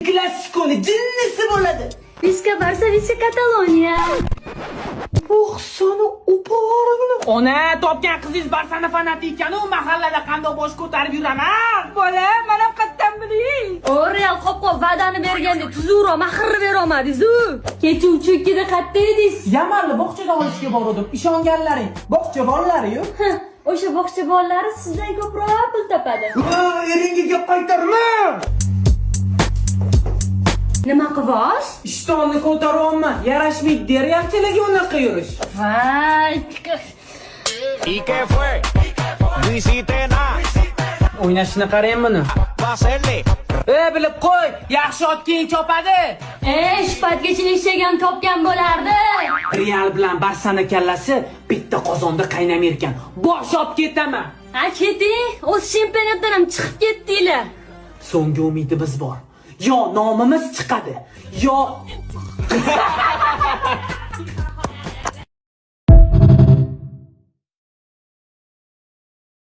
Klassikoni jinnisi bo'ladi. Visca Barsa, Visca Kataloniya. Sani uparingni. Ona, topgan qizingiz Barsani fanati ekan-u, mahallada qandoq bosh ko'tarib yuraman? Bola, mana qayerdan bilay? O, Real qop-qop va'dani berganda tuzukroq mahrni berolmadingiz-u. Kecha 3-2da qayerda edingiz? Yamalni bog'chadan olishga bordim. Ishonganlaring, bog'cha bolalari-yu. Heh, o'sha bog'cha bolalari sizdan ko'proq pul topadi. Eringga gap qaytarma. Nima qilvoz? Ishtonni ko'taryapman. Yarashmaydi deryapchilarga unaqa yurish. Voy. ¿Y qué fue? No hiciste nada O'ynashini qarang buni. pa' hacerle. E, bilib qo'y, yaxshi ot keyin chopadi. E, shu paytgacha eshak topgan bo'lardi. Real bilan Barsani kallasi bitta qozonda qaynamay ekan. Bosh olib ketaman. Ha, keting. O'z chempionatdan ham chiqib ketdinglar. So'nggi umidimiz bor. Yo nomimiz chiqadi, yo